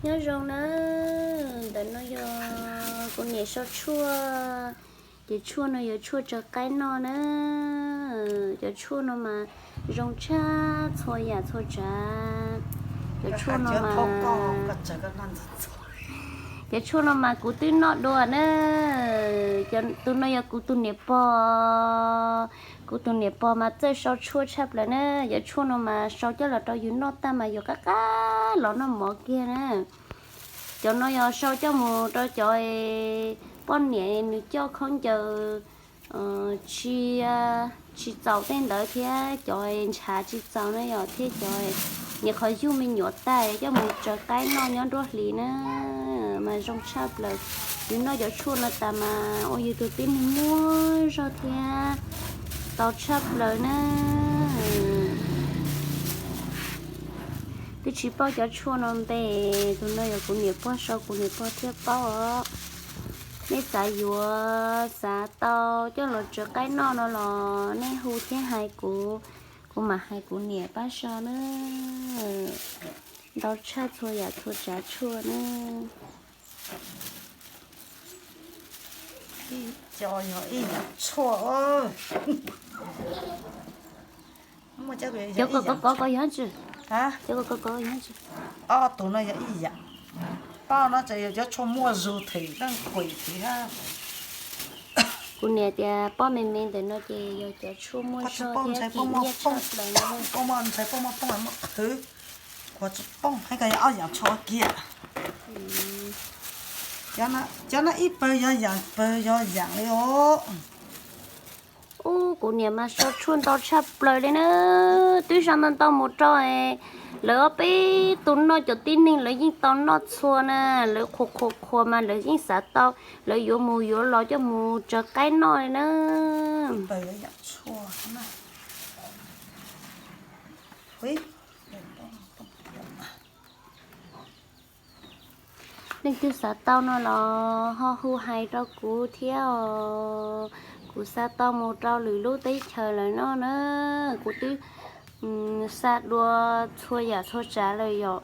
Nyob zoo na, ntawm no yog kuv niam sau tshuaj, cov tshuaj no yog tshuaj tsaws qaib noj na. Cov tshuaj no mas zoo tshaj txhua yam txhua tsav. Cov tshuaj no mas, cov tshuaj no mas kuv twb noj dua na. Tus no yog kuv tus niam pog, kuv tus niam pog mas txawj sau tshuaj tshaj plaws na. Cov tshuaj no mas sau coj los rau yus noj tag mas yus qab qab los noj mov kiag na. Cov no yog sau coj mus rau cov poj niam nws coj khaub ncaws tsis, tsis txaus tej ntawd thiab cov ntshav tsis txaus na yom, thiab cov niam qhov yug me nyuam tag coj mus tsaws qaib noj nyob nruab hlis na, mas zoo tshaj plaws. Yus noj cov tshuaj no tas mas ua yus tus tib neeg muaj zog thiab tau tshaj plaws na. Twb tsis paub cov tshuaj no npe, tus no yog kuv niam pog sau, kuv niam pog thiaj paub os. Nej xav yuav xav tau coj los tsaws qaib noj no los nej hu thiab hais kuv, kuv mam hais kuv niam pab sau na. Ntau tshaj txhua yam txhua tsav tshuaj na. Ib co yog ib yam tshuaj. Cov kov kov kov yog tsi? Cov kov kov kov yog tsi? Ob tug no yog ib yam. Pob no ces yog cov tshuaj muaj zog them, neeg quim them hab. Kuv niam tias pob me me ntawm no ces yog cov tshuaj muaj zog thiab kim nyiaj tshaj plaws no. Pob muaj ntshai, pob muaj poob, muaj qhwv, kuv tsis poob, hab ko yog ob yam tshuaj kiag. Cov no ib pawg yog yam, pawg yog yam li os. Ub, kuv niam mas sau tshuaj ntau tshaj plaws li na. Twb sau ntau ntau mus rau lawv ob peb tus noj, cov tib neeg lawv yeej tau noj txhua na. Lawv qhuas qhuas qhuas mas lawv yeej xav tau, lawv yuav mus yuav los coj mus tsaws qaib noj li na. Leej twg xav tau no los ho hu hais rau kuv thiab os. Kuv xa tau mus rau lwm lub teb chaws lawm no na. Kuv twb xa dua txhua yam txhua tsav lawm yom,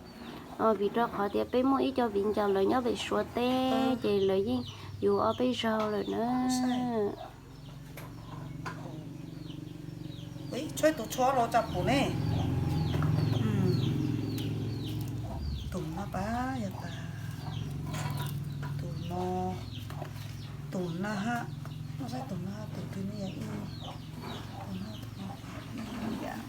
vim rau qhov tias peb muaj ib co viv ncaus lawv nyob pem Suav teb ces lawv yeej yuav ob peb zaug lawm na. Tshuab ib tug tshuab los tso pum ne. Tus no pab yog tas, tus no, tus no hab, no saib tus no tus twg ne yog ib, tus no tus no ib yam,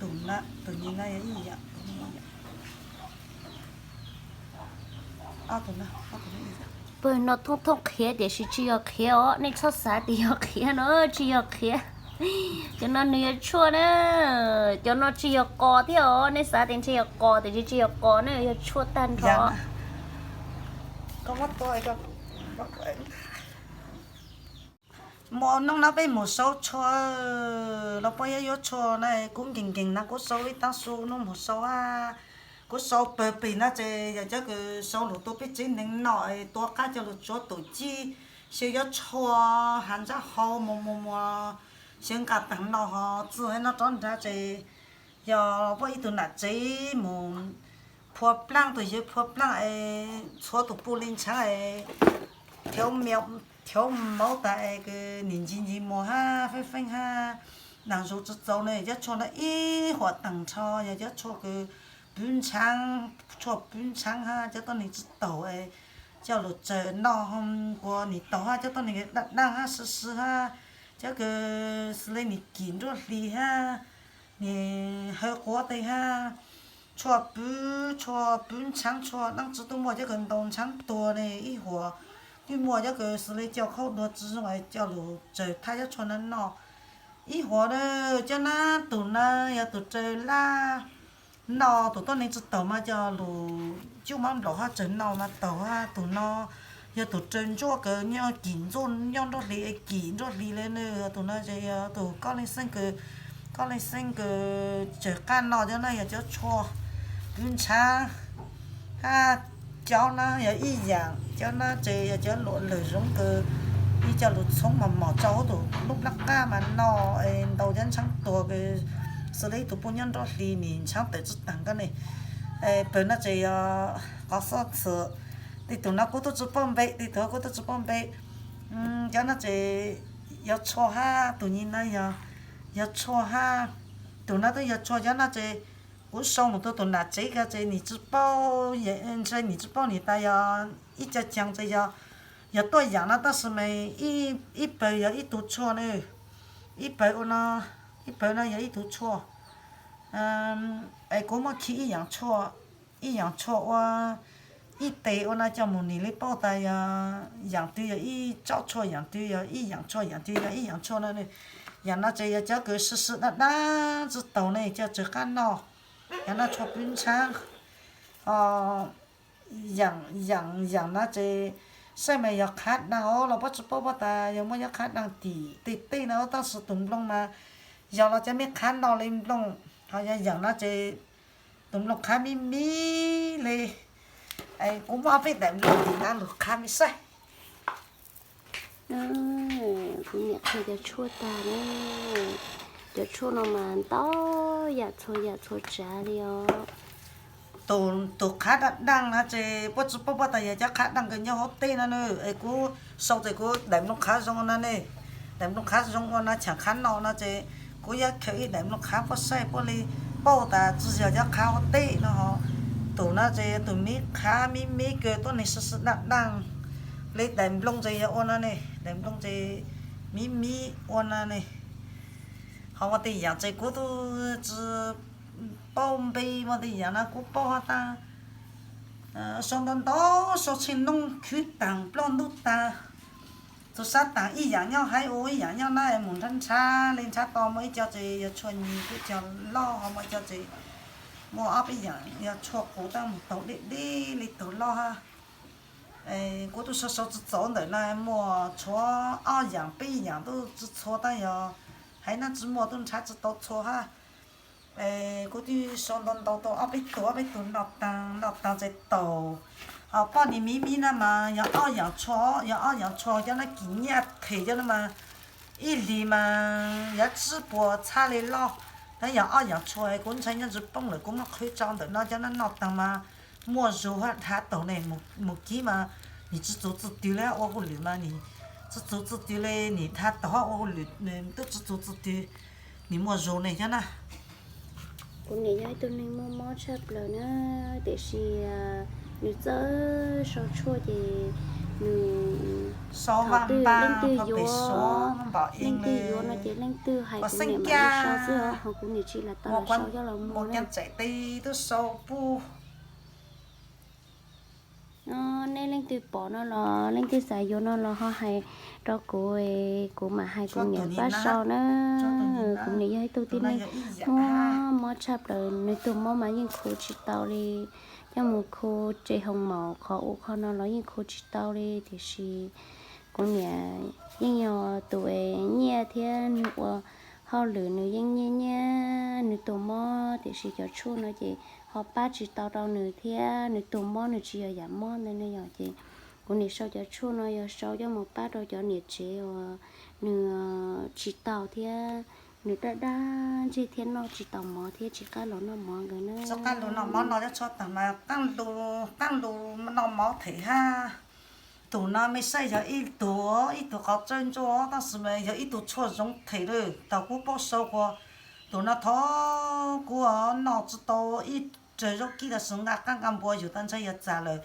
tus no tus no yog ib yam, tus no ib yam. Pawg no thooj thooj qhiav tiam sis tsis yog qhiav os, nej txhob xav tias yog qhiav no, tsis yog qhiav. Cov no nws yog tshuaj na, cov no tsis yog qos thiab os, nej xav tias ntshe yog qos tiam sis tsis yog qos na, yog tshuaj tag nrho. Muaj hnub no peb mus sau tshuaj los puab yuav yuav tshuaj na, kuv nkees nkees na kuv sau ib taab su no mus sau a, kuv sau pawg pem no ces yog cov kws sau lug tuab peb tsev neeg noj, tua qab coj lug tsuav tus cib, xyaw yuav tshuaj has ntsab hau mus mus mus, xyaw nqaj taag no ho txug no rov nrad ces yog puab ib tug nam tsev mus phua plaab, tus yawg phua plaab es txhuav tus puj li ntshaav es thev mauv tas es kws nim ncig ncig muag hab feeb feeb hab, daag zug tsi txaus ne, cov tshuaj no ib huam taag nrho yog cov tshuaj kws pwv ntshaav, tshuaj pwv ntshaav hab cov tuab neeg tsi taug es coj lug tsaws noj, kuas nim taug hab cov tuab neeg daj daj hab sw sw hab, cov kws xws le nim kim nruab hli hab, nim hawv quav teg hab, tshuaj pwv, tshuaj pwv ntshaav, tshuaj dlaab tsi tub muaj cov kws ntaus ntshaav tuag ne ib huam, twb muaj cov kws xws le coj khaub duag tsi zoo es coj lug tsaws thab cov tshuaj no noj ib huam. Cov nab tug na yog tug raws laj noj, tus tuab neeg tsi taug mas coj lug cub mab nplaum hab tsaws noj mas taug hab. Tug no yog tug raws ntsuab kws nyob kim ntsuab nyob nruab hli, kim nruab hli le na. Tug no ces yog tug kob leej xeeb kws, kob leej xeeb kws tsaws qab noj. Cov no yog cov tshuaj pwv ntshaav hab. Cov no yog ib yaam, cov no ces yog cov luam lawm zoov kws ib coj lug txhoov mos mos rau huv tus lub plab qab mas noj es ntaus cov ntshaav tuag kws xws le ib tug puj nyob nruab hli nim ntshaav tawm tsi taag ko ne. Pawg no ces yog qos xoj ntxhw. Tej tug no kuv tub tsi paub npe, tej tug kuv tub tsi paub npe. Cov no ces yog tshua hab, tus nyim no yog tshua hab. Tus no twb yog tshua, cov no ces kuv sau mus rau tus nam tsev ko ces nim tsi paub, ntshe nim tsi paub nim tas yog ib co cees ces yog, yog tuaj yaam no tab sis mas ib pawg yog ib tug tshua na. Ib pawg ua no, ib pawg no yog ib tug tshua. Es kuv muab khi ib yaam tshua, ib yaam tshua ua ib tes ua no coj mus nim li paub tas yog yaam twg yog ib tsob tshua, yaam twg yog ib yaam tshua, yaam twg yog ib yaam tshua no. Yaam no ces yog cov kws sw sw daj daj tsi taug ne coj tsawg qab noj. Yaam no tshua pwb ntshaab. Yaam, yaam no ces saib mas yog qhab daag los puab tsi paub puab tas yog muaj nyob qhab daag tim tej tej no tab sis tus nplooj mas yog los cov me qhab no li nplooj. Ho yog yaam no ces tus nplooj qhab mib mib li. Kuv muab ob peb daim nplooj tim no lug qhab me saib. Kuv niam qhia cov tshuaj tag na. Cov tshuaj no mas ntau yam txhua yam txhua tsav li os. Tus qhab daj daj no ces puab tsi paub puab tas yog cov qhab daj kws nyob hauv teb no na. Es kuv sau ces kuv daim nplooj qhab zoo no ne. Daim nplooj qhab zoo ua no chaam qhab no no ces kuv yuav khaws ib daim nplooj qhab puab saib puab li paub tas tsi yog cov qhab hauv teb no ho. Tus no ces tus mib qhab mib mib kws tuab neeg sw sw daj daj li daim nplooj ces yog ua no ne. Daim nplooj ces mib mib ua no ne. Ho muaj tej yaam ces kuv tub tsi paub npe, muaj tej yaam no kuv paub has tas sau ntau ntau, sau tshee nooj khwb taag ploj ntuj taag. Txug sab taag ib yaam nyob haib ua ib yaam nyob na, mus nrhab nrhab li nrhab to muaj ib co ces yog tshua nyis, ib co loj, ho muaj ib co ces muaj ob peb yaam yog tshua quv tab mus taug deb deb li tug loj hab. Kuv tub sau sau tsi txaus ntawm no muaj tshuav ob yaam peb yaam tub tsi txhua tab yog haiv nab tsi muaj tub nrhab tsi tau txhua hab. Kuv tub sau ntau ntau tau ob peb tug ob peb tug noj taag noj taag ces taug. Ho poj niam mib mib na mas yog ob yaam tshua, yog ob yaam tshua cov nab kis nyaj them cov no mas ib hlis mas yuav tsib puas txhab li loj. Tab yog ob yaam tshua kuv ntshai nyob ntsis poob lawm kuv muab qhwv tso ntawm no cov nab noj taag mas muaj zug hab dhau taug ne. Mus kib mas nim tsi txuv txuj twg li ua hauj lwm mas nim tsi txuv txuj twg li, nim dhau taug ua hauj lwm tub tsi txuv txuj twg, nim muaj zug ne cov na. Kuv niam yog ib tug neeg muaj mob tshaj plaws na, tiam sis nws txawj sau tshuaj ces nws sau thaum twg leej twg yuav, leej twg yuav no ces leej twg hais kuv niam mam li sau xwb os, ho kuv niam tsis lam tau los sau coj los muag na. Nej leej twg pom no los leej twg xav yuav no los ho hais rau kuv, kuv mam hais kuv niam pab sau na. Kuv niam yog ib tug tib neeg muaj mob tshaj plaws, nws tus mob mas yeej khu tsis tau li. Coj mus khu tsev hoos maum qhov u qhov no los yeej khu tsis tau li, tiam sis kuv niam yeej yog tus nyiaj thiab nws ua hauj lwm nws yeej nyiaj nyiaj nws tus mob, tiam sis cov tshuaj no ces ho pab tsis tau rau nws thiab nws tus mob nws tsis yog yam mob ntawd ne yom. Ces kuv niam sau cov tshuaj no yog sau coj mus pab rau cov niam tsev uas nws tsis tau thiab nws daj daj ntseg thiab noj tsis tau mov thiab tsis qab los noj mov nkawd na. Tsis qab los noj mov no cov tshuaj tag mas qaab lug noj mov them hab. Tus no me saib yog ib tug, ib tug qhov tsawb ntsuab tab sis mas yog ib tug tshuaj zoo them lawm thaum kuv paub sau kuas. Tus no thov kuv noj tsis tau ib rag zaub kib tab sis nqa qaab nqa npua yug tag ntshai yog txag lawm.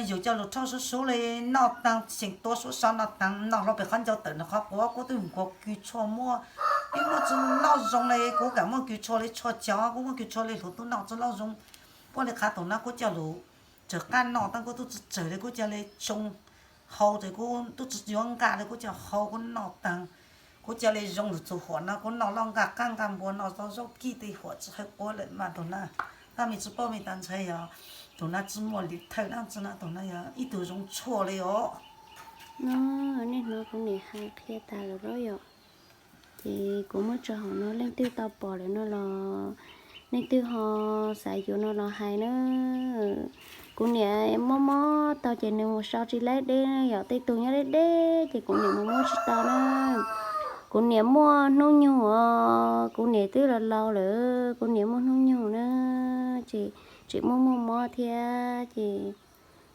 Yug coj lug rhaub sub sub li noj taag xyeem tua sub so noj taag noj hlo pem qhov ncauj tawm nws qhov quav kuv twb nkuas kws tshuaj muab, ib muab tsis loj zoo li kuv kam muab kws tshuaj li tshuaj cov kuv muab kws tshuaj li hluv tub noj tsis loj zoo. Puab li qha tus no kuv coj lug tsawg qab noj tab kuv tub tsis tsawg li kuv coj li tsoo hau ces kuv tub tsis yuav nqa li kuv coj hau kuv noj taag. Kuv coj li zoo lug txug huam no kuv noj loj nqa qaab nqa npua noj tau zaub kib tej huam tsis hawb quav lawm mas tus na. Tab me tsis paub me tas ntshai yog tus na tsis muaj li thawj dab tsi na tus na yog ib tug zoo tshuaj li os. Nej hnov kuv niam hais qhia tag lawm los yom. Ces kuv muab tso hauv no leej twg tau pom lawm no los leej twg ho xav yuav no los hais na. Kuv niam mob mob tau ces nws mus sau tsis laib deb yom, tej tug nyob deb deb ces kuv niam mus muab tsis tau na. Kuv niam muaj hnub nyoog os, kuv niam twb laus laus lawm, kuv niam muaj hnub nyoog na, ces tseem muaj muaj mob thiab ces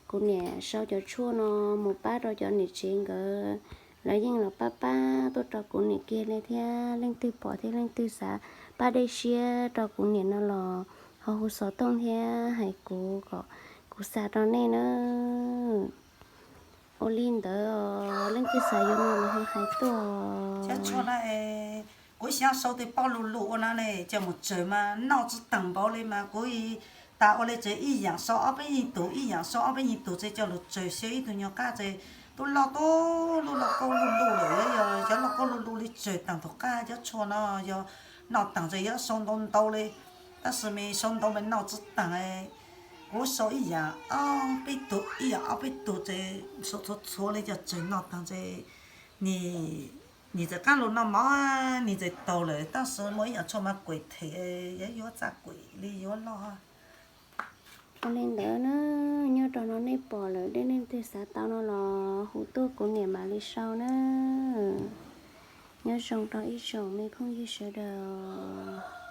kuv niam sau cov tshuaj no mus pab rau cov niam tsev nkawd, lawv yeej los pab pab tuaj rau kuv niam kiag li thiab. Leej twg pom thiab leej twg xav pab dej siab rau kuv niam no los ho hu xov tooj thiab hais kuv kom kuv xa rau nej na. Ua li ntawd, leej twg xav yuav no los ho hais tuaj. Kuv xyov sau tej poj lug lug ua no ne, coj mus tsaws mas noj tsis taag npaum li mas kuv tas ua li tsev ib yaam sau ob peb nyuag tug, ib yaam sau ob peb nyuag tug tsev coj lug tsaws xyaw ib tug nyuag qab tsev. Tub loj tub lub lauj kaub lug lug lawm, yog cov lauj kaub lug lug li tsaws taag tug qab. Cov tshuaj no yog noj taag tsev yuav sau ntau ntau li, tab sis mas sau ntau mas noj tsis taag. Kuv sau ib yaam ob peb tug, ib yaam ob peb tug tsev sau txhua txhua li coj tsaws noj taag tsev. Nwg txawm qaab lug noj mov, nwg txawm taug lawm, tab sis muaj ib yaam tshuaj mas kuam them, yuav yuav txaj kuam li yuav loj. Ua li ntawd na, nyob rau no nej pom lawm, leej twg xav tau no los hu tuaj kuv niam mam li sau na. Nyob zoo rau ib tsoom me phooj ywg sawv daws.